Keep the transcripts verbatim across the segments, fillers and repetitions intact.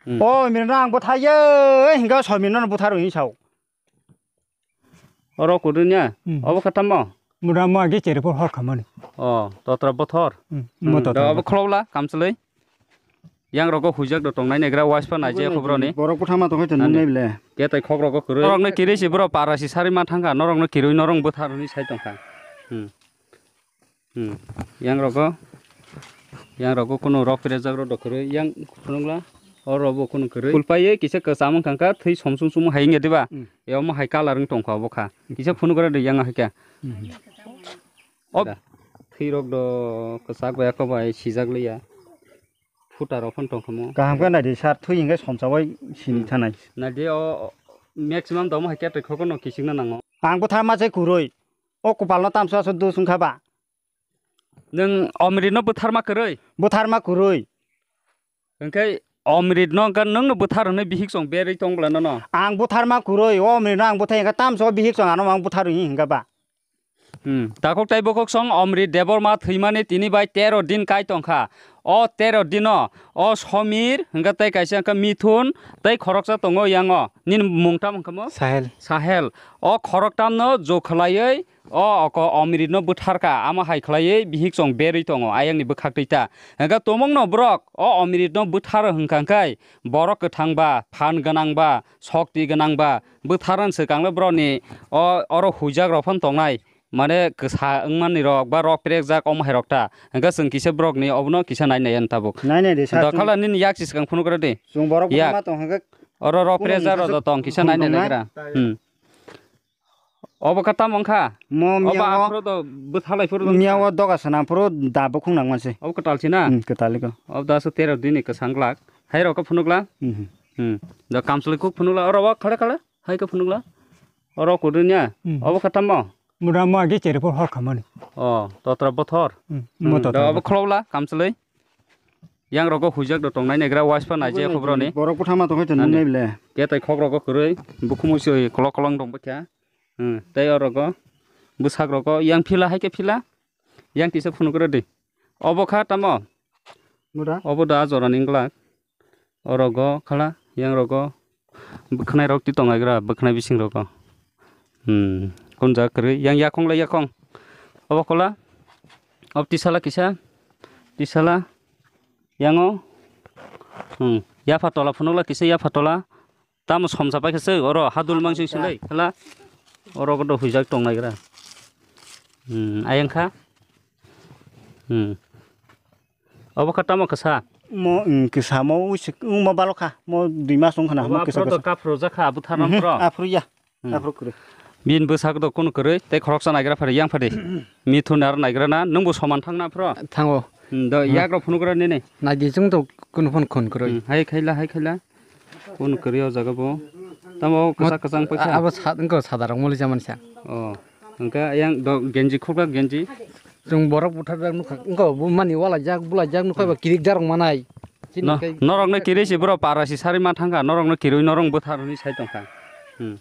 Hmm. O Omrit no ang bwthai ye, hinga Somir no bwtharo hin sao. Oro kudu nya? Hmm. Obo kha tamo? Mura mo agi cheri por hor khamani. O, totra bothor. Hmm, Hmm, mo totra da obo bothor. Khulobla, kamchwlwi. Yang rogo huijak do tongnai negra waispa naijak khobro ni. Borok bwthama tongkhe Ani. Nungnai bile. Ketai khok rogo kwrwi. Borok no kiri si bro para si sari ma thangkha, norok no kirwi norok bwthar ni sai tongkha. Hmm. Hmm. Yang rogo, yang rogo kuno rok pirajak rok do kwrwi, yang phunukla, oro bo kuno kwrwi. Kulpaiye kisa kwcham wng kha, thwi somsum sum hai wngya diba? Hmm. Eo mo hai colour wng tongkha obo kha. Kisa phunuk gra de yang hai khe. Hmm. Ob Da. Thwi rok do kwchak bai, ako bai sijak liya. Phuta rok phano tong kha mo. Kaham khe nai di sir, thwi hingke somsa bai sini Hmm. thanai. Nai di o, o, maximum domo hai khe twi khokno kisingna nango. Ang bwthar ma se kwrwi. O kwpal no tamsa se dus wng kha ba. Nwng Omrit no bwthar ma kwrwi? Bwthar ma kwrwi. Hwnkhe Omrit no hwnkhe nwng no bwthar hwnwi bihik chwng berwi tong bwla nono? Ang bwthar ma kwrwi, o Omrit no ang bwthai hwnkhe tamsa o bihik chwng ano ang bwthar hwnwi hwnkha ba. Hmm. Takhuk tei bukhuk song Omrit Debbarma thwimani tini bai tero din kai tongkha. O tero dino o Somir hwnkhe tei kaisa hwnkhe Mithun tei khoroksa tongo yango. Nini mung tamo hwnkhe mo? Sahel. Sahel. O khoroktamno jo khwlaiwi o oko Omrit no bwtharkha. Amo hai khwlaiwi bihik chwng berwi tongo ayangni bwkhak twi ta. Hwnkhe tumungno borok o Omrit no bwtharo hwnkha hwnkhe borok kwthang ba, phan gwnang ba, sokti gwnang ba, bwtharnani swkang le borokni o, oro huijak rok phano tongnai, mane kwsa wngmani rok ba rok perekjak omo hai rok ta. Hwnkhe chwng kisa borokni obono kisa nai nai ya tabuk. Nai nai de sir, chwng Dokhala nini yak si swkang phunuk rw di. Chwng borok Yak. Bwtharma tong hwnkhe Oro rok kuno perekjak mungsa rok se do tong kisa khum nai nai tongnai. Nai gra. Hmm. Obo kha tamo wngkha? Mo Obo miya o, aphuru do bwthalai phuru do miya wngkha. O doga sana phuru da bukhung nang manse. Obo kwtal si na? Hmm, kwtal ko. Obo da su tero dini kwsang glak. Hai rok khe phunukla? Mhm. Hmm. Da kamchwlwi kuk phunukla. Oro o khale khale. Hai khe phunukla. Oro kudu nya. Hmm. Obo kha tamo? Mura mo agi cheri por hor khamani. O, totra bothor. Hmm, Hmm, mo totra da obo bothor. Khulobla kamchwlwi. Yang rogo huijak do tongnai negra waispa naijak khobro ni. Borok bwthama tongkhe Ani. Nungnai bile. Ketai khok rogo kwrwi. Bukhumu si kolok kolong dong bwkha. Hmm, tei orogo bwsak rogo yang phila hai khe phila. Yang kisa phunuk rw di. Obo kha tamo? Mura? Obo da jora ni glak. Orogo khala, yang rogo bwkhnai rok ti tongnai gra, bwkhnai bising rogo. Hmm, kunja kwrwi, yang yakong le yakong. Obo kola, ob tisala kisa, tisala, yango. Hmm, yapha tola phunukla kisa, yapha tola. Tamo somsa paikha se, oro hadul mangsing silai, khala. Orogo do huijak tongnai gra. Hmm, ayang kha. Hmm. Obo kha tamo kwsa? Mo, mm, kwsa mo, uisik, wngma balo kha. Mo dui mas wng khna, Obo mo kwsa aphuru do kwsa. Kaphru jakha, abu tharnam Mhm, pro. Aphuru ya. Hmm. Aphuru kwrwi. Bini bwsak do kunu kwrwi, tei khoroksa naigra phari, yang phadi. Mithun aro naigra na, nwngbo soman thangna phro? Thango. Hmm, do Hmm. Yak rok phunuk rw nini? Naidi chwng do kunu phun khun kwrwi. Hmm, hai khaila, hai khaila. Kunu kwrwi o jaga bo. Tamo kwsa kwchang paikha? Abo sa-, wngkha sadarok muli jaman sa. Oh. Hwnkhe yang do genji khukla genji. Chwng borok buthar jak nukha, wngkha bo mani wala jak, bula jak nukha ba kirik jarok manai. Chini No-, kai norok no kiri si bro para si sari ma thangkha, norok no kirui norok bwthar hwnwi sai tongkha. Hmm.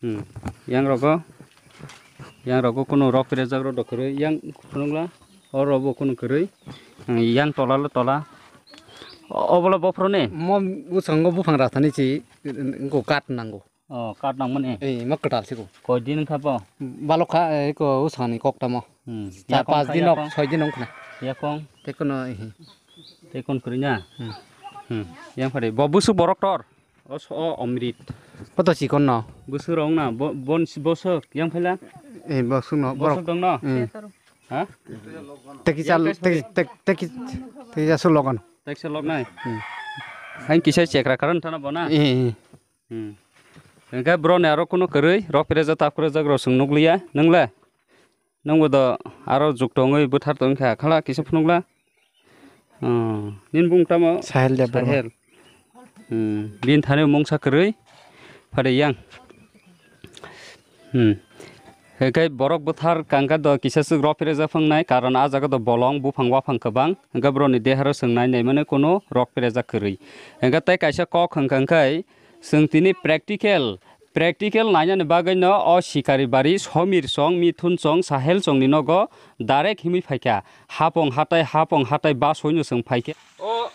Hmm. Yang rogo, yang rogo kunu rok pirajak rok dokhorwi, yang phunukla, oro bo kunu kwrwi, hmm, yang tola le tola. O-, obola bophro ni? Mo bwskango buphang rathani si, wngkha kat nango. Oh, kat nangmani? Eh, ma kwtal siko. Koi din wngkha bo? Balok kha, eh, ko usani kok tamo. Hmm. Char Yakong pas kha din nok, yakong? Soi din wngkha na. Yakong? Tei kono, eh. Tei kon kwrwi na? Hmm. Hmm. Yang phari, bo bwswk borok tor? O so, o Omrit. Koto chikon no? Bwswk rok na, bo, bon, boswk, yang phaila? Eh, boswk no, Boswk borok. Dong no? Hmm. Ha? Teki chal, Yang teki, tek-, teki, teki chal logan. Teksa lok nai? Hmm. Hain kisa chekra karon thana bo na? Eh, eh. Hmm. Hwnkhe bro ni aro kunu kwrwi, rok pirajak, tak pirajak rok chwng nukliya, nwngle? Nwngbo do aro juk tongwi bwthar tongkha, khala kisa phunukla? Oh, nini bung tamo? Sahel Debbarma. Sahel. Hmm, bini thani mungsa kwrwi, phari yang. Hmm. Hwnkhe borok bwthar kangkha do kisa swk rok pirajak phangnai, karon ah jaga do bolong, buphang, waphang kwbang, hwnkhe borokni deharo chwng nai naimani kunu rok pirajak kwrwi. Hwnkhe tei kaisa kok hwnkha hwnkhe, Chwng tini practical, practical nainani bagwi no o Sikari bari, Somir chong, Mithun chong, Sahel chong ni nogo direct himwi phaikha. Hapong hatai, hapong hatai bus oi no chwng phaikha. O,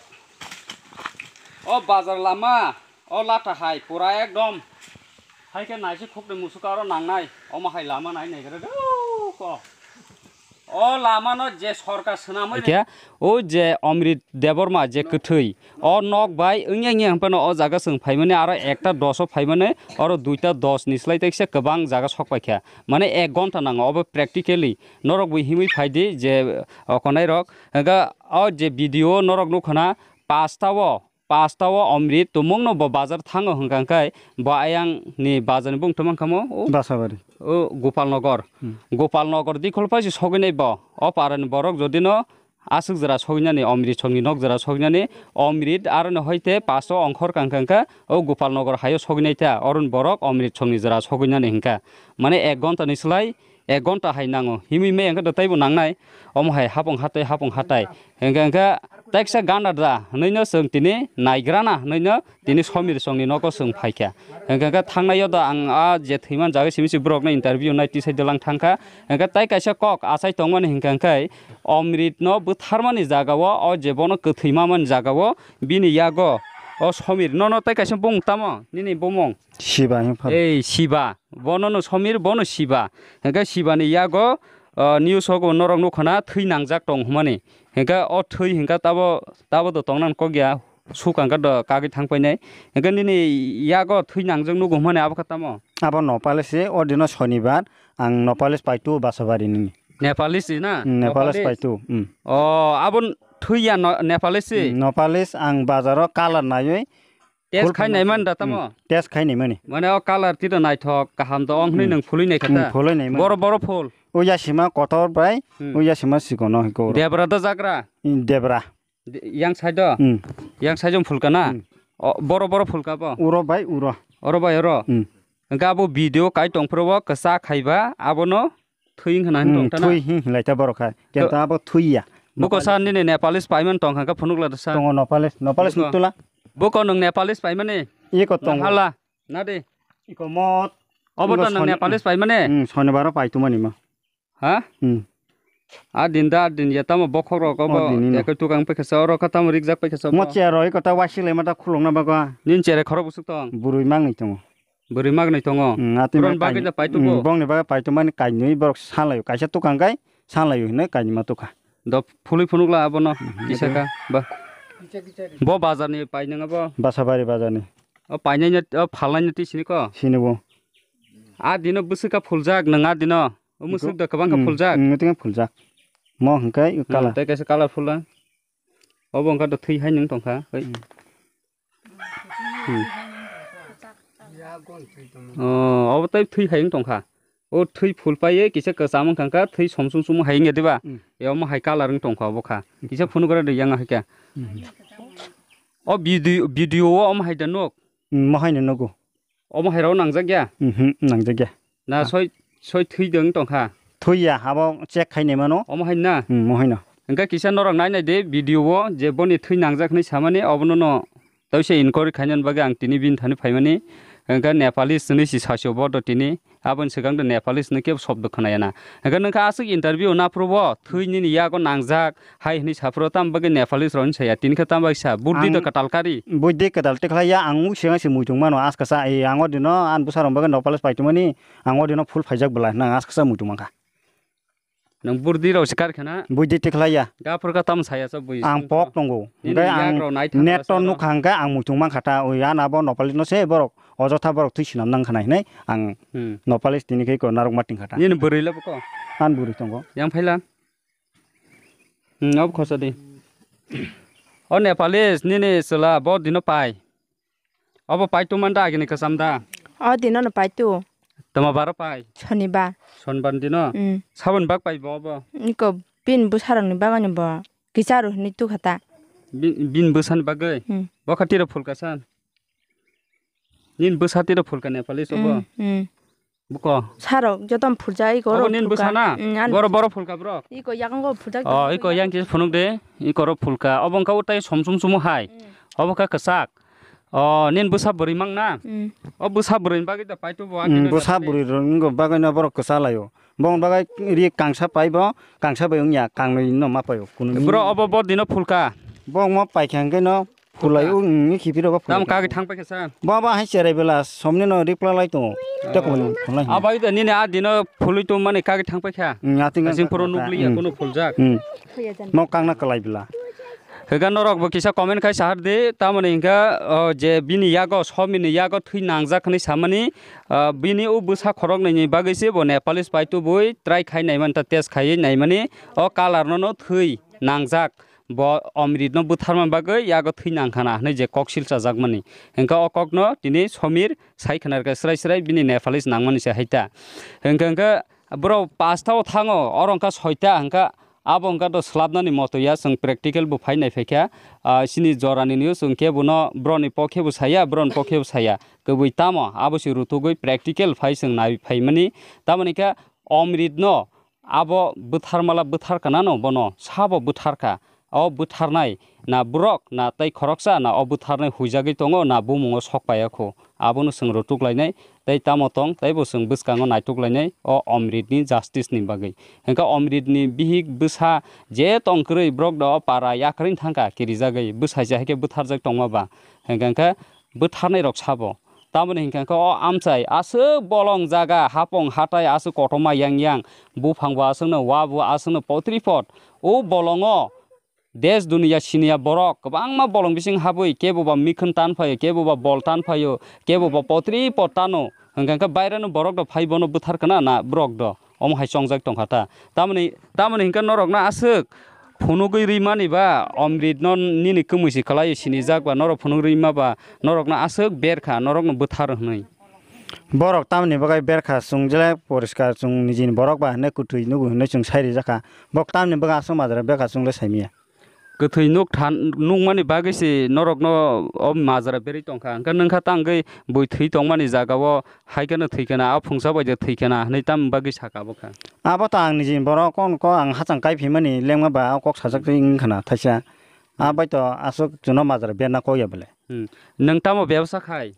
O bazar lama, o lata hai pura ekdom. Hai khe naisik khukni musuka aro nangnai. Omo hai lama nai naigra do ko. O lama no je sorkar swnamwi Khe o je Omrit Debbarma je kwthwi, o nok bai wngya wngya hwnphano o jaga chwng phaimani aro ekta dos o phaimani, oro duita dos ni slai teksa kwbang jaga sok paikha. Mane ek ghonta nango obo practically. Norok bo himwi phaidi je, o, konairok. Hwnkhe o je video norok nukha na, pasta o, pasta o Omrit tumungno bo bazar thango hwnkha khe bo ayang ni bazar ni bung tongmang khamo o Basabari. O Gopal Nagar. Hmm. Gopal Nagar dikhol paisi sogwi nai bo. O parani borok jodi no aswk jora sogwi nani Omrit songni nok jora sogwi nani Omrit aro no hoite pasto ongkhor kang kang kha o Gopal Nagar hayo sogwi nai ta oroni borok Omrit songni jora sogwi nani hwnkha. Mane ek ghonta ni slai ek ghonta hai nango. Himwi me hwnkhe do teibo nangnai. Omo hai hapung hatai, hapung hatai. Hwnkhe, hwnkhe teksa gana da hwnwi no chwng tini naigrana hwnwi no tini Somir chwngni nogo chwng phaikha. Hwnkhe, hwnkhe thangnai yo da ang a je thwiman jaga simi si borokno interview nai tisai dolang thangkha. Hwnkhe tai kaisa kok achai tongmani hwnkhe, hwnkhe Omrit no bwtharmani jaga o, o je bono kwthwi mamani jaga o, bini yago o Somir nono tai kaisa bung tamo nini bumung? Shiba hwnwi pha. Ei Shiba. Bono no Somir, bono Shiba. Hwnkhe Shiba ni yago, o, news o norok nukha na thwi nangjak tong hwnmani. Hwnkhe o thwi hwnkhe tabo, tabo do tongna kok ya, sukang khe do kagwi thang painai. Hwnkhe nini yago thwi nangjak nugo hwnmani abo khe tamo? Abo Nopales se, o dino Shonibar, ang Nopales paitu Basabari nini. Nepalese na? Hmm, Nepales Nepalese. Paitu, hmm. O, abo thwi ya no-, Nepalese se? Hmm, Nepalese ang bazaro colour naiwi Test khai naimani da tamo? Hmm, test khai naimani. Mane o colour tito naithok, kaham do ong hwnwi Hmm. Nwng phulwi naikha Hmm, ta? Phulwi naimani. Boro, boro phul. O yasima kotor bai, Hmm. O yasima sikono hiko. Debra do jagra? Hmm, debra. De-, yang side o? Hmm. Yang side o phulka na? Hmm. O, boro, boro phulka bo? Uro bai uro. Oro bai oro? Hmm. Hwnkhe abo video kai tong phuru o kwchak hai ba abono thwi wng khna hwn Hmm, tong ta na? Thwi hwn hwnlai ta borok hai. Kento To-, abo thwi ya. Buko sa nini Nepalese paiman tong kha khe phunuk la da sa. Tongo Nepalese, Nepalese Buko. Nuktola. Buko nwng Nepalese paimani? Iko tongo. Hala, na de. Iko mot. Obo Iko ta nwng Son-, Nepalese paimani? Hmm, Sonibaro paitumani ma. Ha? Hmm. A din da, a din ya tamo bokhok rok obo. O din ino. Ekoi tukang paikha sa, oro kha tamo rikjak paikha sa obo. Mo chair rok iko ta waisik lai ma ta khulokna bagwa. Nini chair khorok busuk tong? Burui mangni tongo. Bwrwi magnai tongo. Hmm, atwi Borokni mai bagwi kainwi. Da paitu Hmm, bo. Bongni bagwi paitu mani kainwi borok sanlaio. Kaisa tukang kai sanlaio hinwi kainwi ma tukha. Do phului phunukla abono Hmm, kisa ito. Ka ba. Bo bazarni painang abo. Basabari bazarni. O painaini, o phalnaini twi sini ko? Sini bo. A dino bwswk ka phuljak nwng a dino. O mwswk Iko- da kwbang ka Hmm, phuljak. Hmm, mwtwng ka phuljak. Mo hwnkhe Hmm, colour. Tei kaisa colour phul la. Obo wngkha do thwi hai nwng tongkha. Oi. Hmm. Hmm. Oh, obo tei thwi hai wng tongkha. O thwi phul paiye kisa kwcham wng kha, thwi somsum sum hai wng ya diba? Hmm. E omo hai colour wng tongkha obo kha. Kisa phunuk gra de yang hai khe. Hmm. O video, video o omo hai da nuk? Hmm, mo hai no nugo. Omo hai rok nangjak ya? Mhm, nangjak ya. Na Ah. Soi, soi thwi dong tongkha. Thwi ya, abo check khai naimano. Omo hai na? Hmm, mo hai no. Hingke kisa norok nai nai de video o je boni thwi nangjak hinui samani obono no tawisa inquiry khainani bagwi ang tini bini thani phaimani. Hingke Nepalese hinui si sasio bo do tini. Aboni swkang do Nepalese hinui kebo shobdo khwnaya na. Hingke nokha aswk interview na phuru bo thwi nini yago nangjak. Hai hwnwi saphuru tamo bagwi Nepalese rokni saya, tini khe tamo bagwi sa, burdi do Ang kwtal kari. Buidhi kwtal tikhlai ya, ang ung siyang se muitung mano, aska sa, e, ang o dino, an bwsarok bagwi Nepalese paitumani, ang o dino full phaijak bwlai, nang aska sa muitung mankha. Nwng burdi rok se kar khana? Buidhi tikhlai ya. Gaphur kha tamo saya sa bui. Ang pok tongo. Nini Hwnkhe ang yak rok nai thang net sa to rok. Nukha hwnkhe ang muitung mankha ta, oi, an abo Nepalese no se borok, ojotha borok twi swnam nang khana hinai, ang Hmm. Nepalese tini khe ko narwk ma tingkha ta. Nini bwrwi le buko? An bwrwi tongo. Yang phaila? Hmm, obo khosa di. O Nepalese, nini chwla bo dino pai. Obo pai tu man da, agini kwcham da. O dino no pai tu. Tama baro pai. Sonibar. Sonibar dino. Hmm. Saboni bak pai bo obo. Niko bin bwsarokni bagwi bo. Kicharu hinwi tu khata. Bin, bin bwsani bagwi. Hmm. Bo khatiro phulka san. Nini bwsa tiro phulka Nepalese obo. Hmm, hmm. Buko. Sarok jotom phurjak, iko Obo oro nini phulka. Bwsa na? Mm, an Boro, boro phulka bro. Iko yakango phurjak. Oh, iko yang kisa phunuk de, iko ro phulka. Obo wngkha utai som sum sumo hai. Mm. Obo kha kwchak. Oh, nini bwsa bwrwi mang na? Mm. O bwsa bwrwi ni bagwi da paito bo Mm, agini bwsa da bwrwi rwngwi bagwi no borok kwchak laio. Bong bagwi ri kangsa pai bo, kangsa bai wngya, kangnwi no ma paio. Kunu Bro, obo bo dino phulka. Bo mo paikha hwnkhe no Kulai o, mm, khipi rok. Tam kagi thang paikha sa. Ba, ba, hai cherai bela, somni no reply lai tongo. Tei ko phone lai. Abai da nini a dino phului tong mani kagi thang paikha. Mm, ating. Asing puro nukliya, mm, kono phuljak. Mm. No kangna kalai bela. Higa norok bo kisa comment khai sahar di, tamoni higa, o, je bini yago, somini yago thwi nangjak hinwi samani, o, bini o bwsa khoroknwi ni bagwi se bo Nepalese pai tubui try khai naimani ta test khaiwi naimani, o colour no no thwi nangjak. Bo Omrit no bwtharma bagwi yago thwi nangkhana hinwi je kok sil chajakmani. Hinkhe o kokno tini Somir sai khna rwkha srai srai bini Nepalese nangmani se hai ta. Hinkhe, hinkhe borok pasta o thango, oro wngkha soita, hinkhe abo wngkha to swlapnani moto ya, chwng practical bo phai nai phaikha. Ah, chini jorani news chwng khe bono boroni pokhe bo saya, boroni pokhe bo saya. Kwbwi tamo abo se rutugwi practical phai chwng nai phaimani. Tamoni khe Omrit no abo bwtharmala bwthar kanano bono sabo bwtharkha. O bwtharnai na borok na tei khoroksa na o bwtharnai huijagwi tongo na bumungo sok paiya kho. Abono chwng rwtuk lainai tei tamo tong tei bo chwng bwskango naituk lainai o Omritni justice ni bagwi. Hinkhe Omritni bihik bwsa je tong kwrwi borok do o para yakrwng thangkha kirijagwi bwsai se hai khe bwtharjak tongma ba. Hinkhe, hinkhe bwtharnai rok sabo. Tamoni hinkhe khe o amchai aswk bolong jaga hapong hatai aswk kotorma yang yang buphang bo aswkno wa bo aswkno potri pot o bolongo desh duniya siniya borok kwbangma bolong bising habwi kebo ba mikhun tan phaio kebo ba bol tan phaio kebo ba potri pot tano hinkhe khe baireno borok do phai bono bwthar kana na borok do. Omo hai chongjak tongkha ta. Tamoni, tamoni hinkhe norokno aswk phunugwi rwimani ba, Omrit no nini kwmwi se kwlai sinijak ba, norok phunuk rwima ba, norokno aswk berkha, norokno bwthar hwnwi. Borok tamoni bagwi berkha, chwng je poriskar, chwng nijini borok ba hwnwi kwthwi nugo hwnwi chwng sai rijakha. Bok tamoni bagwi aswk majra berkha chwng le saimanya. Kwthwi nuk than-, nukmani bagwi se norokno o majra berwi tongkha. Hwnkhe nwngkha tangwi bui thwi tongmani jagao hai kheno thwi khena, a phungsa bai de thwi khena hwnwi tamni bagwi saka bo kha. Abo to ang nijini borok, kon ko ang hachang kai phimani lengma ba o kok sajak twi wng khana thaisa. A bai to aswk chwngno majra berna kok ya bwle. Hmm. Nwng tamo bebsa khai?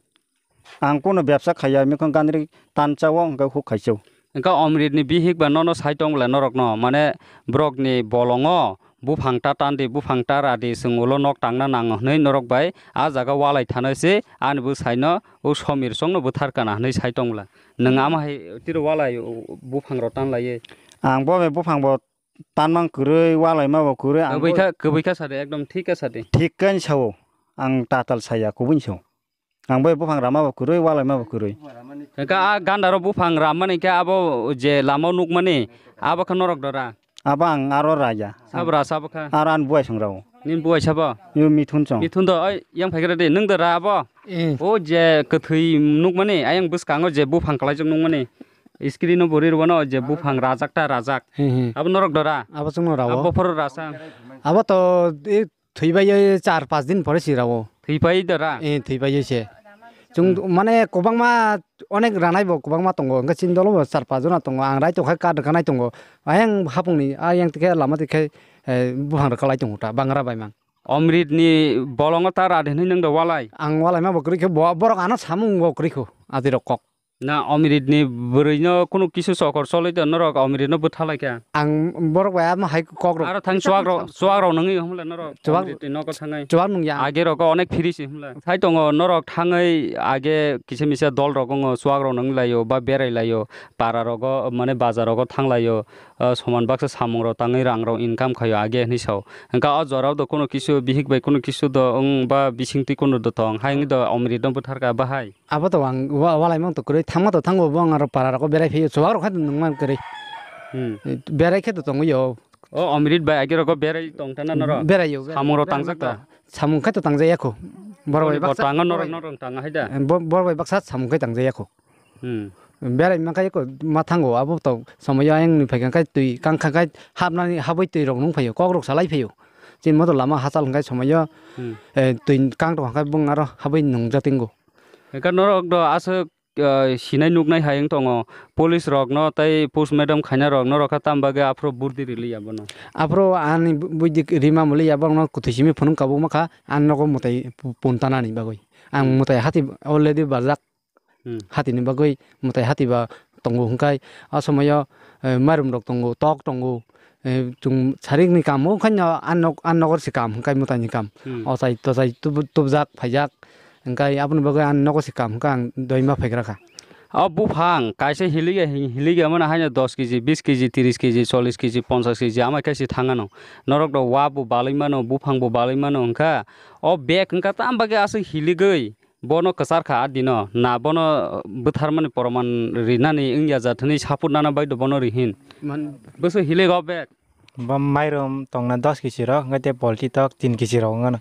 Ang kunu bebsa khaiya, mikon gandri tan chao, hwnkhe huk khai chao. Hwnkhe Omrit ni bihik ba nono sai tong bwle norokno, mane borok ni bolongo buphang ta tan di, buphang ta ra di, chwng ulo nok tangna nango hwnwi norok bai a jaga walai thano se ani bwsai no o Somir song no bwthar kana hwnwi sai tong bwle. Nwng ama hai tiro walai buphang rok tan laiwi. Ang bo bai buphang bo tan mang kwrwi, walai ma bo kwrwi, ang bo kwbui kha, kwbui kha sa de, ekdom thik kha sa de. Thik khe sao, ang tatal saya, kubui sao. Ang bai buphang rama bo kwrwi, walai ma bo kwrwi. Hwnkhe a gandaro buphang ramani khe abo je lama nukmani, abo khe norok dora? Abo ang aro raya. Sabra sabo kha? Aro ani buai song rao. Nini buai sabo? Yo Mithun song. Mithun do, oi, yang phaigra de, nwng dora abo? Eh. O je kwthwi nukmani, ayang bwskango je buphang kwlaijak nukmani. Screen o bo ri rwano je buphang rajak ta rajak. He, he. Abo norok dora? Abo chwngno rao. Abo phoro rasa. Abo to, e, Thwi bai ye char pas din pore si rao. Thwi pai da ra? Eh, thwi pai ye se. Chung mane kwbangma onek ranai bo kwbangma tongo. Hwnkhe chini dolo bo char pas jona tongo. Ang rai tongkha kar rwkha nai tongo. Ayang hapung ni, ayang tikhe lama tikhe, eh, buphang rwkha lai tongo ta, bangra bai mang. Omrit ni bolongo ta ra de hinwi nwng da walai? Ang walai ma bo kwrwi khe bo-, borok ano samung bo kwrwi kho, adi rok kok. Na Omrit ni bwrwi no kunu kisu chokor choloi da norok Omrit no bwtha lai kha. Ang borok bai ama hai kok rok. Aro thang chuwak rok, chuwak rok nangwi humla norok Chuwak Omrit ni nogo thangwi. Chuwak nung ya. Age rok onek phiri si humla. Sai tongo norok thangwi age kisa misa dol rok ongo chuwak rok nangwi laio ba berai laio para rogo mane bazar rogo thang laio, ah, soman baksa samung rok tangwi rang rok income khaio age hinwi sao. Hwnkhe o jora o do kunu kisu bihik bai kunu kisu do wng ba bising twi kunu do tong hai wngwi do Omrit no bwthar kha bahai. Abo to ang wa-, walai mang to kwrwi, thangma to thango, bo ang aro para rogo berai phaiyo, chuwak rok khe to nung man kwrwi. Hmm. Berai khe to tongwi yo. O Omrit bai age rogo berai tong tana norok? Berai yo, berai. Samung rok tangjak ta? Samung khe to tangjak ya kho. Borok bai baksa. Tanga norok, norok tanga hai da? Bo-, borok bai baksa samung khe tangjak ya kho. Hmm. Berai man khe ko ma thango, abo to somoyo ayang ni phai kha khe twi kang kha khe hapnani habwi twi rok nung phaiyo, kok rok salai phaiyo. Chini moto lama hachal hwnkhe somoyo, hmm, eh, twi kang tong khe bung aro habwi nung jatingo. Hwnkhe norok do aswk, ah, sinai nuknai hai wng tongo. Police rokno tei postmortem khainai rokno rokha tam bagwi aphuru burdi rili ya bono. Aphuru ani bu-, buidi rima muli ya borokno kwthwi simi phunuk kabukma kha, ani nogo mwtai pu-, puntanani bagwi. Ang, hmm, mwtai hati already barjak. Hmm. Hatini bagwi mwtai hati ba tongo hwnkhe, o somoyo, eh, mairum rok tongo, tok tongo, Eh, chwng sarik ni kam o khaino, an nok, an nokor se kam, hwnkhe mwtai ni kam. Hmm. Ochai tochai tub-, tubjak, phaijak, hwnkhe aboni bagwi an nogo se kam, hwnkhe ang doima phaigra kha. O buphang kaisa hilige, hilige mano haino dos kg, bis kg, tris kg, chollis kg, ponchas kg, amai khe se thang ano. Norok do wa bo balai mano, buphang bo balai mano, hwnkha o bag hwnkha tam bagwi aswk hiligwi. Bono kwchar kha a dino, na bono bwtharmani poroman rinani wngya jat hwnwi support nana bai do bono rihin. Man- Bwswk hilik o bag? Bo mairum tongna dos kg rok, hwnkhe tei polti tok tin kg rok wngano.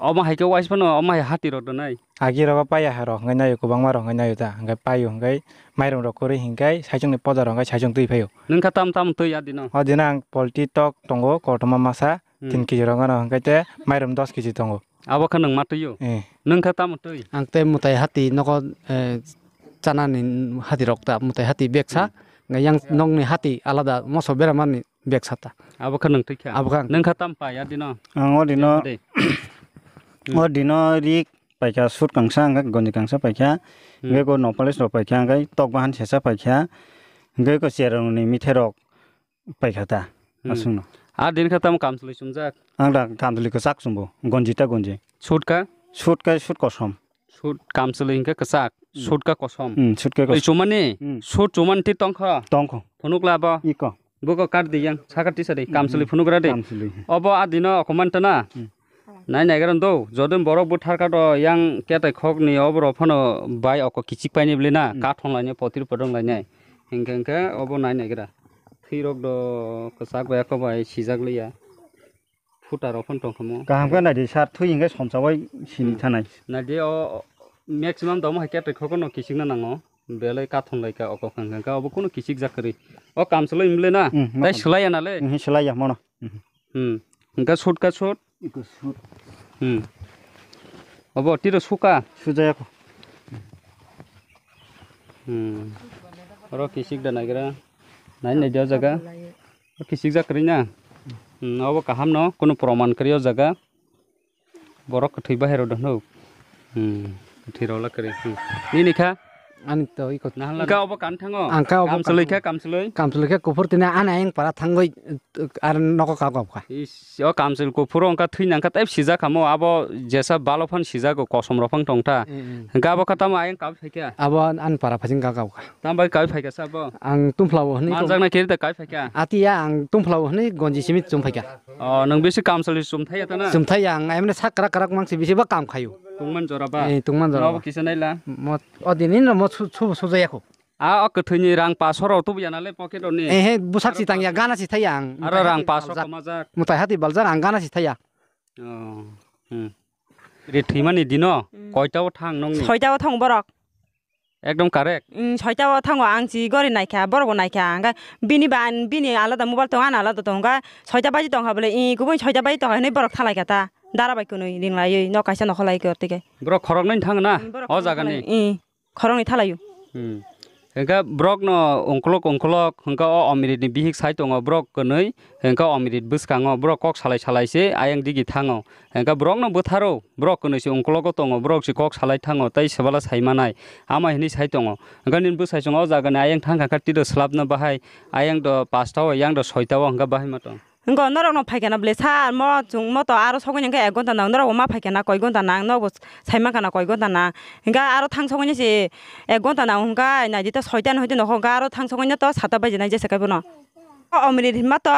Omo hai khe wais phano, omo hai hati rok donai. Agi rogo paya hai rok hwnkhe nayo, kwbangma rok hwnkhe nayo ta, hwnkhe payo hwnkhe mairum rok kwrwi hwnkhe saichung ni poda rok hwnkhe saichung twi phaio. Nwng kha tam tam twi a dino? O dino ang polti tok tongo, kotorma masa, Hmm. tin kg rok wngano, hwnkhe tei mairum dos kg tongo. Abo khe nwng ma twi o? Eh. Nwng khe tamo twi? Ang tei mwtai hati nogo, eh, chanani hati rok ta, mwtai hati beksa, Hmm. hwnkhe yang Hmm. nokni hati alada moso beramani beksa ta. Abo khe nwng twi kha? Abo khe ang. Nwng khe tam pai a dino? Ang o dino, Dino de. Hmm. O dino rik paikha, sut kangsa, hwnkhe gonji kangsa paikha, Hmm. hwnkhe ko nopales rok paikha, hwnkhe tok bahan sesa paikha, hwnkhe ko cherong ni mithai rok. Paikha ta, Hmm. aswkno. A din khe tamo kamchwlwi chumjak? Ang da kamchwlwi kwchak chumbo, gonji ta gonji. Sut kha? Sut kha sut kosom. Sut kamchwlwi hinkhe kwchak, Hmm. sut kha kosom. Hmm, sut kha Twi kosom. Chumani? Hmm. Sut chumani twi tongkho? Tongkho. Phunukla bo? Iko. Buko kar di yang, saka tisa di, Hmm, kamchwlwi hmm. Phunugra di. Kamchwlwi. Obo a dino okoman ta na? Hmm. Nai naigra do, jodi borok bwthar kha do yang ketai khok ni oborok phano bai oko kichik paini bwle na, Hmm. Kathong lainai, potir podong lainai. Hinkhe hinkhe obo nai naigra. Thwi rok do kwchak bai, eko bai sijak liya. Phuta rok phano tong kha mo. Kaham khe nai di sir, thwi hinkhe somsa bai sini Hmm. thanai. Nai di o, o, maximum domo hai ketai khok no kichik na nango. Belai kathong lai kha, oko khang khang kha, obo kunu kichik jak kwrwi. O kamchwlwi mle na? Hmm, tei ma kam. Swlai ya na le? Hmm, swlai ya mono. Hmm. Hmm. Hinkhe sut kha sut? Iko sut. Hmm. Obo tiro suka? Sujaya ko. Hmm. Oro kisik da nagra. Nai nai dia jaga. Kisik jak kwrwi na? Hmm, obo kaham no, kunu proman kwrwi o jaga. Borok kwthwi bahai rok dono. Hmm, kwthwi rok la kwrwi. Hmm. Nini kha? Ani to iko. Nahal Ka obo kan thango? Ang ka obo Kamchwlwi kan kha, kamchwlwi? Kamchwlwi khe kuphur tini ani ayang para thangwi, ar nogo ka gok kha. Is, o kamchwlwi kuphur wngkha thwi nang kha tei sijak kha mo, abo jesa balo phan sijak o, kosom rok phang tong tha. Eh, eh. Hwnkhe abo kha tamo ayang kab phai kha? Abo ani para phajing ka gok kha. Tamo bai kab phai kha sabo? Ang tumphla o hwnwi. Manjak na kiri ta kab phai kha? Ati ya ang tumphla o hwnwi gonji simi chum phai kha. Oh, nwng bisi kamchwlwi chumthai ya ta na? Chumthai ya, ang emne sak krak krak mangsi bisi ba kam khayo. Tungman jora ba? Eh, tungman jora Nobo ba. Kisa naila? Mo, o dini no mo su, su, sujaya kho. A, o kwthwini rang paso rok tubu ya na le pocket rok ni? Eh, he, bwsak si tang ya, gana si thai ya ang. Aro rang paso baljak. Komajak. Mutai hati baljak, ang gana si thai ya. Oh, hmm. Re thwimani dino, Hmm. koita o thang nongni? Soita o thang borok. Ekdom correct. Mm, soita o thango ang si gori naikha, borok bo naikha. Hwnkhe bini ba, bini alada mobile tongo, ani alada tongo. Hwnkhe soita baji tongkha bole, i kubui soita baji tongkha hinui borok thalai kha ta. Dara bai kwnwi ringlaiwi nok kaisa nokholai khe ortike. Borok khoroknwi thang na? Mm, borok O khoroknwi jaga ni? Thalai, i, khoroknwi thalaio. Hmm. Hwnkhe borok no ungkolok ungkolok hwnkhe o Omirit ni bihik sai tongo borok kwnwi, hwnkhe Omirit bwskango borok kok salai salai se ayang digi thango. Hwnkhe borokno bwtharo, borok kwnwi se ungkologo tongo, borok se kok salai thango tei swbala sai manai, ama hinwi sai tongo. Hwnkhe nini bwsai chwng o jagani ayang thang kha khe twido swlapna bahai, ayang do pasta o, yang do soita o, hwnkhe bahai ma tong? Hwnkhe norokno phai khe na bwle sir, mo chwng mo to aro sogwi hwnkhe ek gonta nang, norok bo ma phai khe na koi gonta nang, norok bo sai man kha na koi gonta nang. Hwnkhe aro thang sogwi se ek gonta nang hwnkhe nai di ta soita ni hoite nokho hwnkhe aro thang sogwi to sata baji nai jesa kaibo no. O Omirit hinma to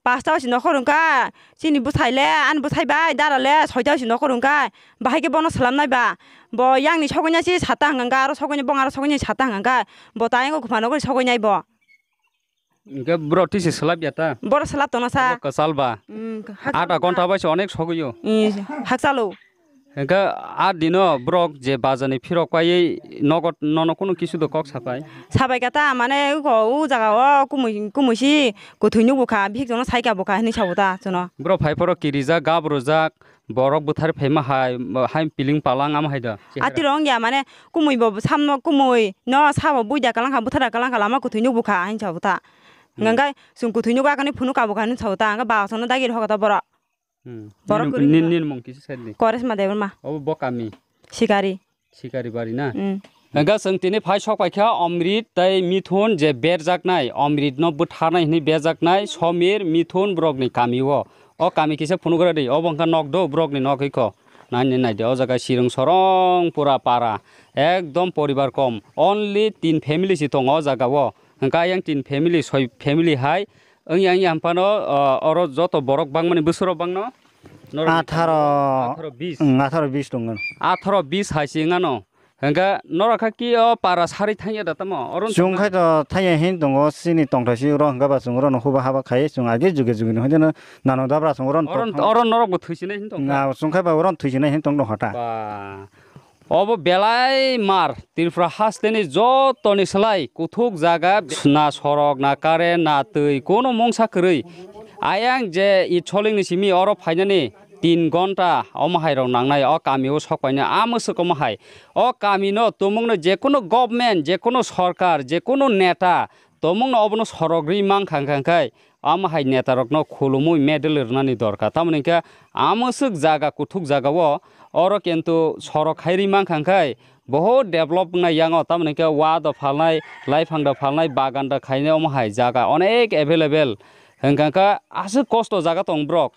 pasta o si nokho rwngkha, chini bwsai le, ani bwsai bai dara le soita o si nokho rwngkha, bahai khe bono swlamnai ba, bo yang ni sogwi nai se sata hwnkha hwnkha, aro sogwi nai bong aro sogwi nai sata hwnkha hwnkha, bo ta ayang o kupha nokho sogwi nai bo. Hwnkhe bro twi se swlap ya ta? Boro swlap tongna sa. Obo kwchal ba? Mm, hakchal Adha ba. Ghonta bai se onek sogwi o. Ee, hakchalo. Hwnkhe a dino borok je bazar ni phirok paiwi nogo nono kunu kisu do kok sapai? Sapai kha ta, mane uko u jaga o kumui, kumui si kwthwi nukgo kha, bihik jono sai kha bo kha hinui sabo ta chwngno. Borok phai phoro kirijak, gabru jak, borok bwthar phaima hai, hai piling palang ama hai da? Atiro wngya mane kumui bo samno kumui no sabo buida kalang kha, bwthar da kalang kha, lama kwthwi nukgo kha hinui sabo ta. Hmm. Hwnkhe chwng kwthwi nukgo, akani phunuk kabo kha hinui sabo ta, hwnkhe ba chwngno dagi rokha ta borok. Hmm. Borok Nini, kwrwi nini, ba. Nini mung kisa sai di. Koresma Debbarma. Obo bo kami? Sikari. Sikari bari na? Hmm. Hwnkhe chwng tini phai sok paikha Omrit tei Mithun je berjaknai, Omritno bwtharnai hwnwi berjaknai Somir, Mithun borokni kamio. O kami kisa phunugra di, obo wngkha nok do borokni nok hwnkhe. Naini naidi o jaga sirung sorong pura para, ekdom poribar kom, only tin family si tongo o jagao. Hwnkhe ayang tin family, soi family hai wngya wngya hwnphano, o, oro joto borok bangmani bwswrok bangno norok atharo, atharo bis. Atharo bis tongo. Atharo bis hai si wngano. Hwnkhe norok kha ki o para sari thangya da tamo? Oro chwng khai to thangya hin tongo, chini tongthai si oro hwnkhe ba chwng oro no huba haba khai chwng age juge juge no hwdeno nano dabra chwng oro no oro, oro norok bo thwisinai hin tong na chwng khai ba oro no thwisinai hin tong no hota. Ba. Obo belai mar Tripura hasteni jotoni slai kuthuk jaga na sorok na current na twi kono mungsa kwrwi. Ayang je i cholingni simi oro phainani tin gonta omo hai rok nangnai o kami o sok paina a mwswk omo hai. O kami no tumung no je kono government, je kono sorkar, je kono neta tumung no obono sorok ri mang khang khang khai omo hai neta rok no khulumui medal rwnani dorkar. Tamoni khe a mwswk jaga kuthuk jaga o oro kintu sorok khai ri mang khang khai bohut develop wngnai yango. Tamoni khe wa do phalnai, laiphang do phalnai, bagan do khainai omo hai jaga onek available. Hwnkha khe aswk kosto jaga tong borok.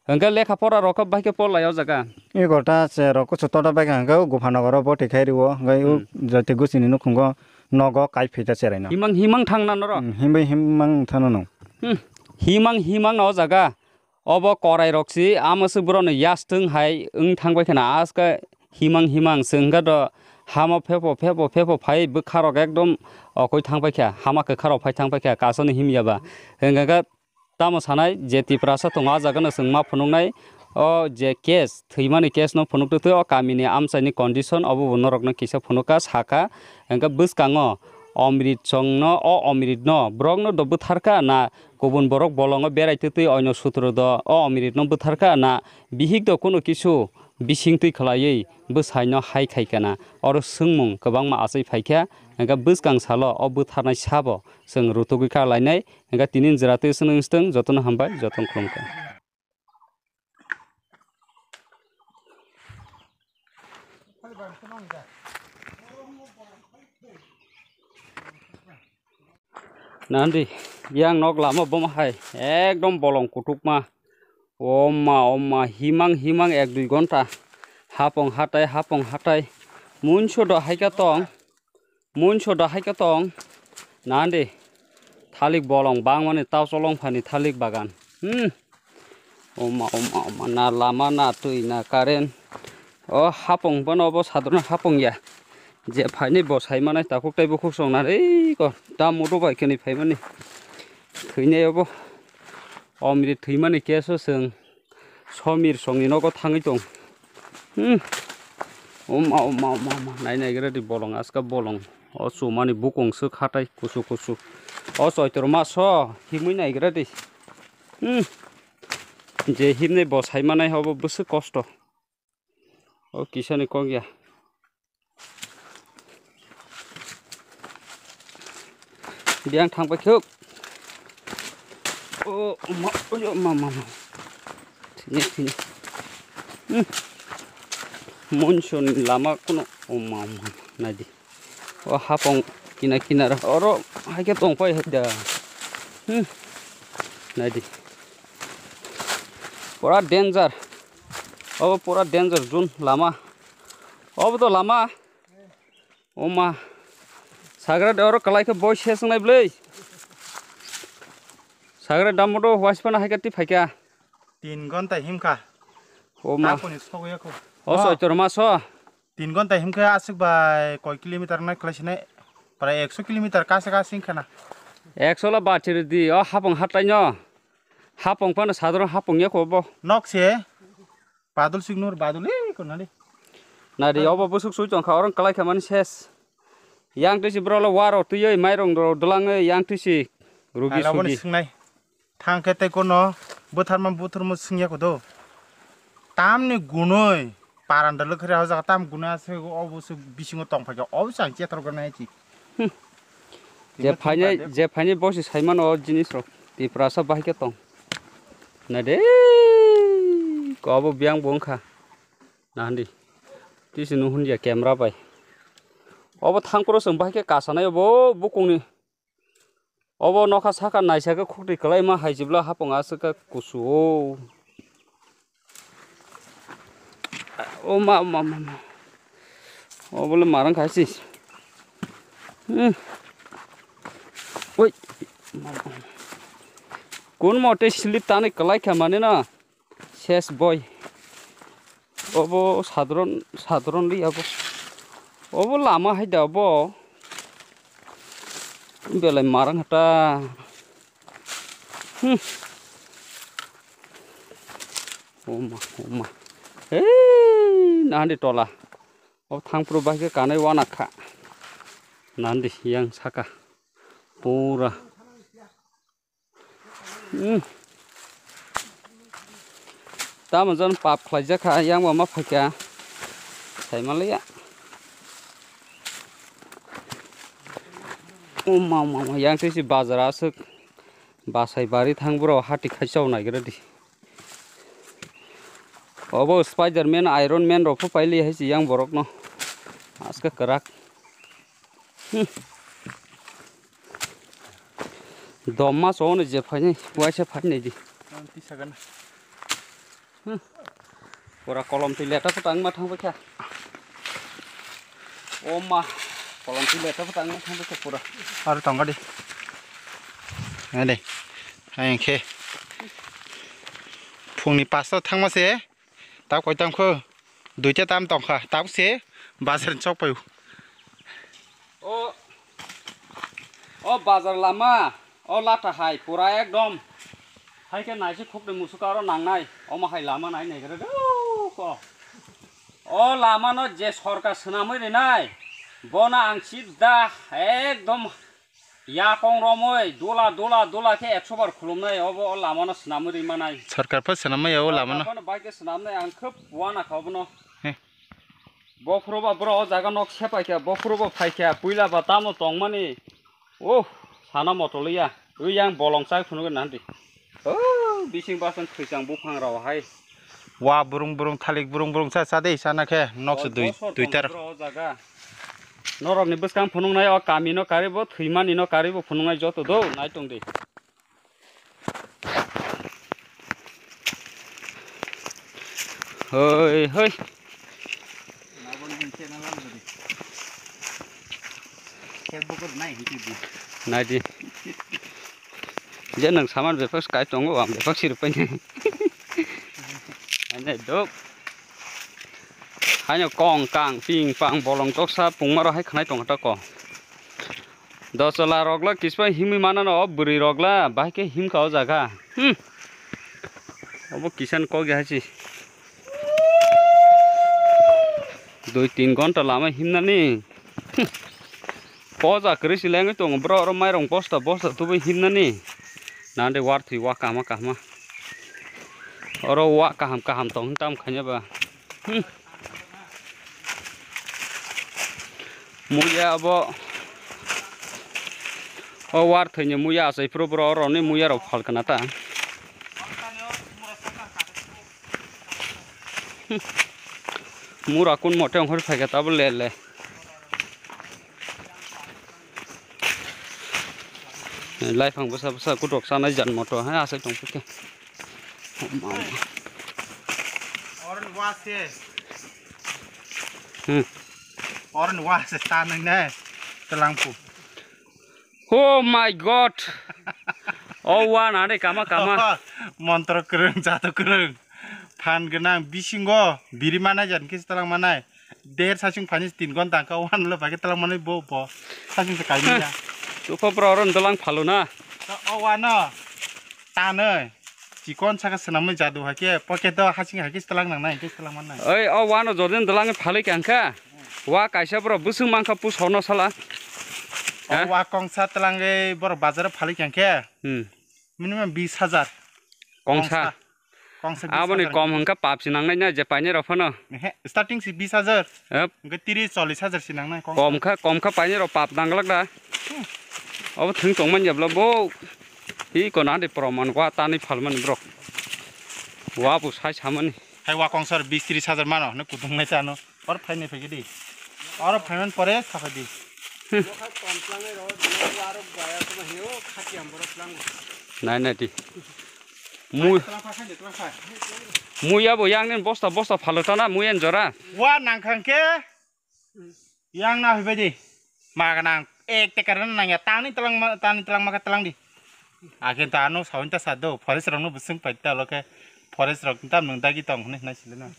Hwnkhe lekha pora rok khe bai khe por lai o jaga. Egorta se rok kuchu tota bai kha hwnkhe o Gopalnagar o boti khai rwo, hwnkhe o Hmm. Jati Guchini nukhungo nogo kai phaita cherai no. Himang himang thang na norok? Hmm, himbai himang thano no. Hmm. Himang himang na o jaga. Obo korai rok si, a mwswk borok no yastwng hai wng thang bai khana aska himang himang se hwnkhe do hama phepo phepo phepo phai bwkha rok ekdom okoi thang pai kha, hama kwkha rok phai thang pai kha, kasano himya ba. Hwnkhe khe Tamo sanai je Tiprasa tongo, a jaga no chwng ma phunuknai, o je case, thwimani case no phunuk twi twi o kamini amchaini condition obo bo norok no kisa phunuk kha, sa kha. Hwnkhe bwskango Omrit chwng no, o Omrit no borok no do bwthar kha na, kubun borok bolongo berai twi twi oino sutro do o Omrit no bwthar kha na, bihik do kunu kisu bising twi khwlaiwi bwsai no hai khai kha na, oro swngmung kwbangma achai phai kha. Hwnkhe bwskang salo o bwtharnai sabo chwng rutugwi kha lainai. Hwnkhe tini jwra twi swngwi swtwng jotono hambai, jotono khulumkha. Nandi, yang nok lama boma hai, ekdom bolong kutukma. Oma, oma, himang, himang ek dui gonta. Hapong hatai, hapong hatai. Munso do hai khe tong. Munso da hai khe tong, nandi, thalik bolong bangmani tau cholong phani thalik bagan. Hmm. Oma, oma, oma, na lama, na twi, na current. O hapong bono obo sadrono hapong ya. Je phaini bo sai manai takhuk tei bukhuk song na rei ko, ta moto bai khe ni phaimani. Thwinai obo. Omri thwimani keso chwng. Somir songni nogo thangwi tong. Hmm. Oma, oma, oma, oma. Nai nai gra di bolong, aska bolong. O chumani bukung swk hatai kusu kusu. O choitor maso himwi nai gra di. Hmm. Je himnai bo sai manai obo bwswk kosto. O kisani kok ya. Biyang thang pai khuk. O ma, o ma, ma, ma. Thini, thini. Hmm. Monson lama kuno. O ma, ma, ma. Nai di. O hapong kina, kinara. Oro hai khe tong pai hai da. Hmm. Nai di. Pura danger. Obo pura danger zone lama. Obo to lama. Oma. Sagra de oro kalai khe boi se swngnai bwlwi. Sagra dam moto waisphano hai khe twi phaikha. Tin gonta himkha. Oma. Taponi sogwi yakho. O, oh, soitor maso. Tin gonta himkhe aswk bai koi kilometer nai khlai sinai. Prai ekso kilometer kasa kasa himkha na. Ekso la bachiri di, o hapong hatai no. Hapong phano sadoro hapong yakho bo. Nok se. Badul signor badul, eh, kona de. Nari, obo busuk sui tongkha, orang kalai kha mani ses. Yang twi si bro lo waro twi oi, mairong ro dwlang oi, yang twi si rugi sugi. Ala boni singnai. Thang khe tei kono butharma buthurma singya kodo. Tamni gunoi paranda lwkhri hojak tam guna se obo se bisingo tongphaikha, obo se ang chetor gana chi. Hmm. Je phainai, je phainai bosi saimano o jinis rok. Tiprasa bahai khe tong. Nade. Kobo biyang bo wngkha. Nahandi. Tisi nuhun ya camera bai. Obo thangphuru chwng bahai khe kasanai obo bukungni. Obo nokha saka naisakhe khukti kwlaima hai chibla hapung aswk khe kusu o. O ma, ma, ma, ma. Obo le marang khai si. Hmm. Oi. Kun mote slip tani kwlai kha mane na. Ses boy. Obo sadron, sadron li abo. Obo lama hai da obo. Belai marang hata. Hmm. Oma, oma. Hey, nandi tola. O thangphuru bai khe kanai wana kha. Nandi yang saka. Pura. Hmm. Tamo jon pap khlaijak kha, yang bo ma phaikha. Sai manliya. O ma, ma, ma, yang tei si bazar aswk. Basai bari thang bro hati khai chau naigra di. Obo Spider-Man, Iron Man rok pho paili hai si yang borok no. Aska kwrak. Hmm. Dom ma so no je phainai, waisa phainai di. Ang tisa gana. Hmm. Pura kolom twi leta pho tangma thang kha. O ma, kolom twi leta pho tangma thang kha pura. Aro tong di. Ade. Hai khe. Phungni pasta thangma se. Tab koi tam kho. Duita tam tong kha. Tab se bazar chok payu. O, o bazar lama, o lata hai pura ekdom. Hai khe naisik khukni musuka oro nangnai. Omo hai lama nai naigra do ko. O lama no je sorkar swnamwi rinai, bono ang sida ekdom yakong romwi dula, dula, dula khe ekso bar khulumnai. Obo o lama no swnamwi ri manai. Sorkar pho swnamwi ya o lama no. Sorkar pho bai khe swnamnai, ang khub uana kha obono. He. Bophuru ba bro o jaga nok sepai kha, bophuru ba phai kha, puila ba tamo tongmani. Oh, sana moto liya. Ui yang bolong chai phunuk na di. Oh, bising basang thwisang buphang rao hai. Wa burung burung thalik burung burung cha cha de sana khe nok se dui dui tar. Bro o jaga. Norok ni bwskang phunuk nai o kami no kari bo thwimani no kari bo phunuk nai joto do nai tong di. Hoi, hoi. Nai di. Je nang saman befak kai tongo, ang befak sir pai. Ane dok. Haino kong kang ping pang bolong toksa pungmaro hai khnai tong ta ko. Dosola rokla kispa himwi manano o bwrwi rokla bahai khe himkha o jaga. Hmm. Obo kisan kok ya hasi. Dui tin gonta lama himnani. Hmm. Poja kwrwi si lengwi tongo bro oro mairong bosta bosta tubui himnani. Nande warthwi wa kahma kahma. Oro wa kaham kaham tong tam khanya ba. Hmm. Muya abo o war thwini muya achai phuru bro roni muya rok phal kana ta. Mura kun mote ongkhor phaikha tabo le le. Lai phang bwsa bwsa kutok chanai jan moto ha achai tong phikha. Oren wa se. Hmm. Oren wa se ta nang ne. Telang pu. Oh my God. Oh wa na de kama kama. Montro kwrwng, jaduk kwrwng. Phan gwnang bisingo biri manai jan khe telang manai. Der sasing phani tin gon tangka wan le bagi telang manai bo bo. Sasing se kaini ya. Tuko bro oren dolang phalu na. O wa no. Tanoi. Chikon saka swnamwi jadu hai khe pocket o hasing hai khe swlang nang nai khe swlang man nai. Oi, o wano jodin dwlangwi phalwi khe ang kha. Wa kaisa borok bwswng mankha pusono sala. O ha? Wa kongsa twlangwi borok bazaro phalwi khe ang khe. Hmm. Minimum bis hajar. Kongsa. Kongsa. Kongsa bis hajar. Aboni kom hwnkha pap si nangnai na je painai rok phano. Ehe, starting si bis hajar. Hep. Hwnkhe tris chollis hajar si nangnai kongsa. Kom kha, kom kha painai rok pap nang glak da. Hmm. Obo thwng tongmani jabla bo. Hi kona de proman wa tani phalmani bro. Wa bo sai samani. Hai wa kongsar bis tris hajar mano, ne kutung nai chano. Or phai nai phai di. Oro phaiman pore sapai di. Nai nai di. Mui, mui abo yang nin bosta bosta phalo tana mui en jora. Wa nangkhang ke. Yang na hibai di. Maganang ek tekar nang ya tani telang ma, tani telang ma ka telang di. Akin ta ano saun ta sado forest rok no busung pai ta lo ke. Forest rok tam nung dagi tong hwnwi hwnwi sile na.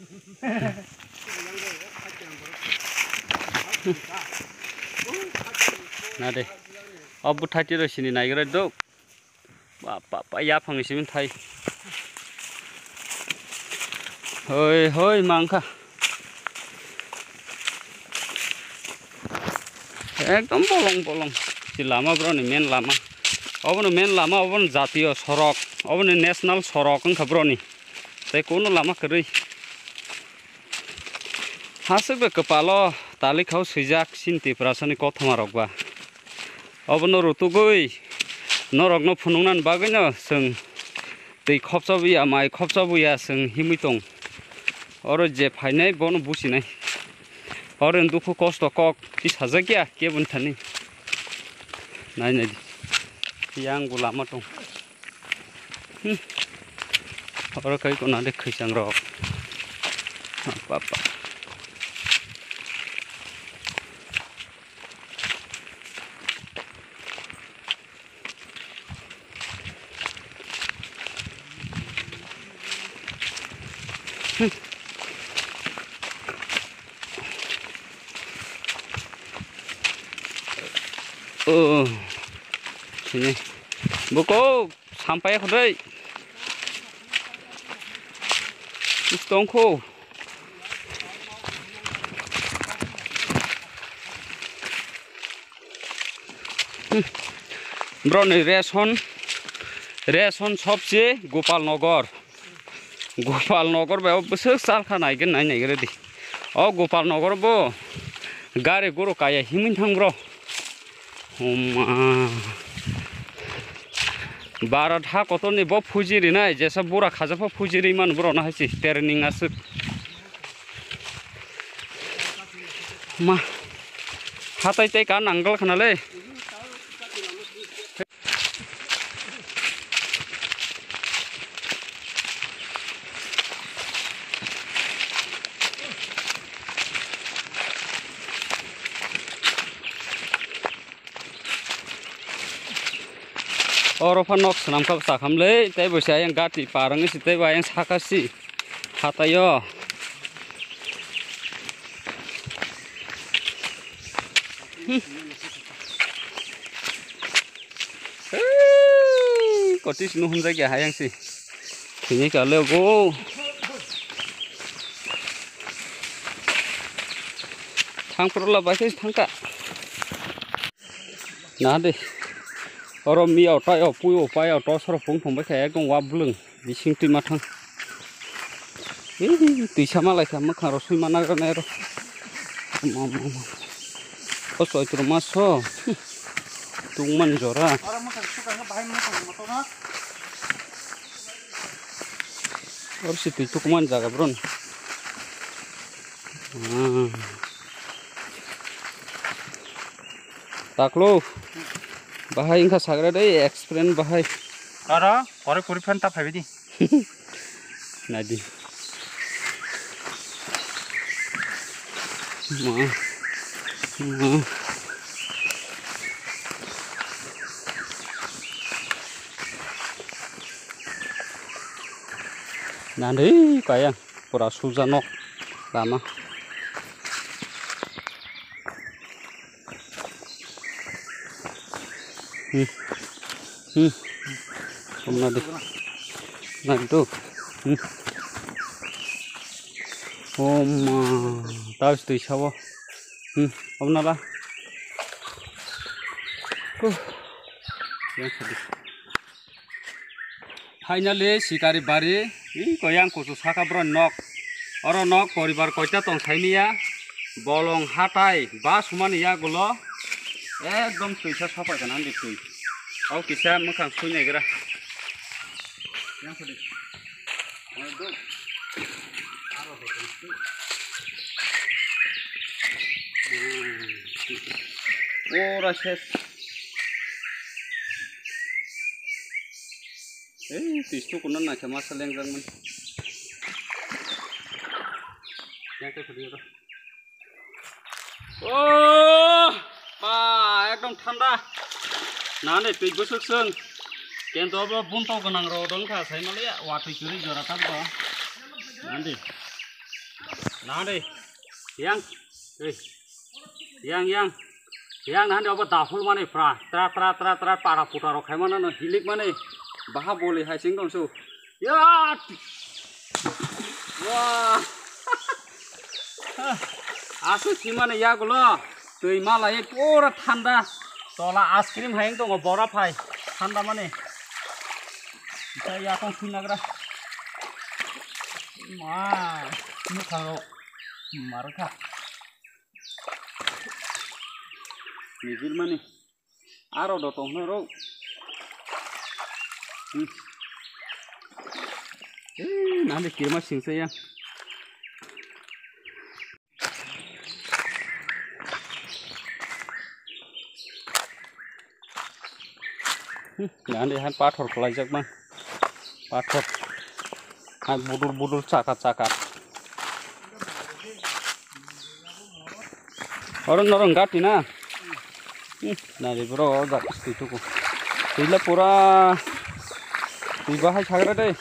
Na de. O bwthai twi rw sini naigra dok. Ba, ba, ba, yaphang ni simi thai. Hoi, hoi, mangkha. Ekdom bolong, bolong. Si lama bro ni main lama. Obo ni main lama, obo ni jatiyo sorok, obo ni national sorok wngkha bro ni. Tei kuno lama kwrwi. Haswk bai kwpalo talikhao swijak chini Tiprasani kothoma rok ba. Obono rutugwi norokno phunuknani bagwino chwng twi khopsa buya, mai khopsa buya chwng himwi tong. Oro je phainai bono buchinai. Oro dukhu kosto kok tisajakya keboni thani. Nai nai di. Yang bo lama tong. Hmm. Oro kai kona de khaichang rok. Apa apa. Hmm. Oh, sini. Buko sampai khodai. Is tongkho. Hmm. Bro ni ration, ration sobse Gopal Nagar. Gopal Nagar bai o bwswk chalkha naigwna nai naigwrwdi. O Gopal Nagar bo gari guru kaya himwi thang bro. Huma. Bharat ha kotorni bo fuji rinai, jesa bura khajak pho fuji ri man bro na hai si training aswk. Ma. Hatai tei ka nangal khana le. Oro pha nok swnam kha bwsa khamle, tei bo se ayang gati par wngwi se, tei bo ayang saka si hataio. Hmm. Ei, koti sino hunjak ya hayang si. Thini kale bo. Thang pro la bai thangka. Na de. Oro mi auto yo pui o pai auto soro pung pung bai kha ekdom wa blung. Bising twi mathang. Ei, twi sama lai kha, mwkhang rok sui mana gana ero. Mo, mo, mo. O soi tru maso. Tung man jora. Or si twi tuk man jaga bron. Ah. Taklo. Bahai wngkha sagra dei, experience bahai. Oro, kore kuri phan ta phaibi di. Nadi. Ma. Ma. Nadi kaya pura suja nok lama. Hmm. Hmm. Om nadi. Nadi tu. Hmm. Om, ah, tahu tu siapa? Hmm. Om nala. Huh. Yang sedih. Finally, sikari bari, i koyang kusu saka bro nok. Oro nok poribar koita tong saimiya, bolong hatai, ba sumani yagulo, ekdom twisa sapai kana di twi. Au kisa mwkhang sui naigra. Yang sedih. Aro betul. Pura ses. Ei, twi sukuna naikhe masa lengjak mani. Yang khe khudi ro. Oh, ba, ekdom thanda. Nani twi bwswk chwng. Kento bo bunto gwnang rok dong kha, sai maliya, watwi kwrwi jora tam to. Nandi. Nandi. Yang. Ei. Yang, yang. Yang nandi obo dahul mani pra. Tra, tra, tra, tra, para puta rok khai mano no hilik mani. Baha boli hai sing dong su. Ya. Wah. Aswk simani yagulo twi malai pura thanda. Tola ice cream hai wng tongo borof hai thanda mani. Tei yakung thwinagra. Ma, nukha rok. Marokha. Mijil mani. Aro do tong hwnwi rw. Hmm. Eh, nani kirma singsa ya. Hmm, nani han pathor khlaijak ma. Pathor. Hai budul budul chaka chaka. Oro norong gati na. Hmm, nari bro, o jak twi tuku. Twi le pura twi bahai sagra de.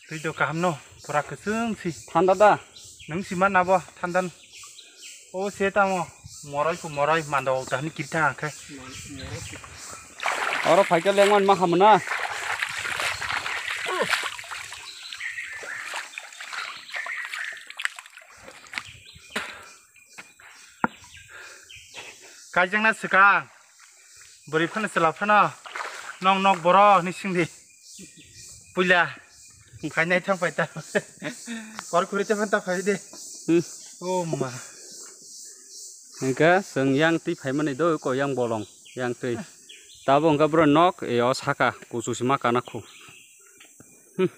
Twi do kaham no, pura kwchwng si. Thanda da. Nung si man abo thandan. O se tamo morai ku morai mando tahni kirta angkhe. Oro phaikhe lengwan ma hamna. Kaijakna swkang. Bwrwi phano chwla phano. Nong nok boro ni singdi. Puila. Phainai thang pai ta. Kor khuri te phano ta phai de. Hmm. O ma. Hingke chwng yang twi phaimani do ko yang bolong yang twi. Tabo hingke bro nok e o saka kuchu sima kana khu. Hmm.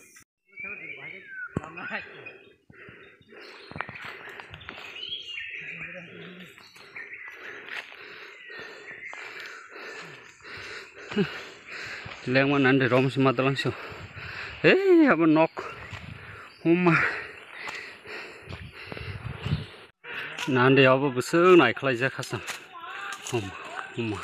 Lengma nande rom si madalang so. Hei, abo nok. Huma. Nande abo bwswk naikhlaijak khasam. Huma, huma.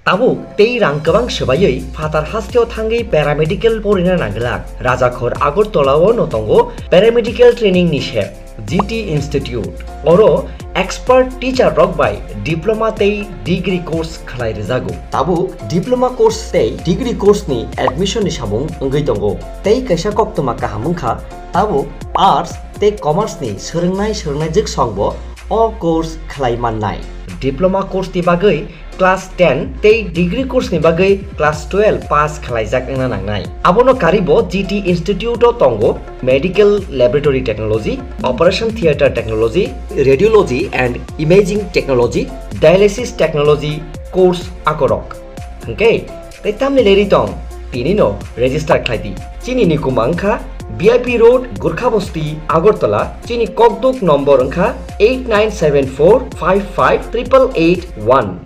Tabuk tei rang kwbang swbaiwi phatar hasteo thangwi paramedical porina nanglak. Rajakhor Agartala-o no tongo paramedical training ni sep, G T Institute. Oro expert teacher rok bai diploma tei degree course khlai rwjago. Tabuk diploma course tei degree course ni admission ni samung wngwi tongo. Tei kaisa koktwma kaham wngkha, tabuk arts tei commerce ni swrwngnai swrwngnaijwk songbo o course khlai mannai. Diploma course ni bagwi class ten tei degree course ni bagwi class twelve pass khlaijak wngna nangnai. Abono karibo G T Institute o tongo Medical Laboratory Technology, Operation Theatre Technology, Radiology and Imaging Technology, Dialysis Technology course akorok. Hwnkhe tei tamni leri tong, tini no register khlai di. Chini nikuma wngkha B I P Road, Gurkha Bosti, Agartala. Chini kokduk nombor wngkha eight nine seven four five five triple eight one.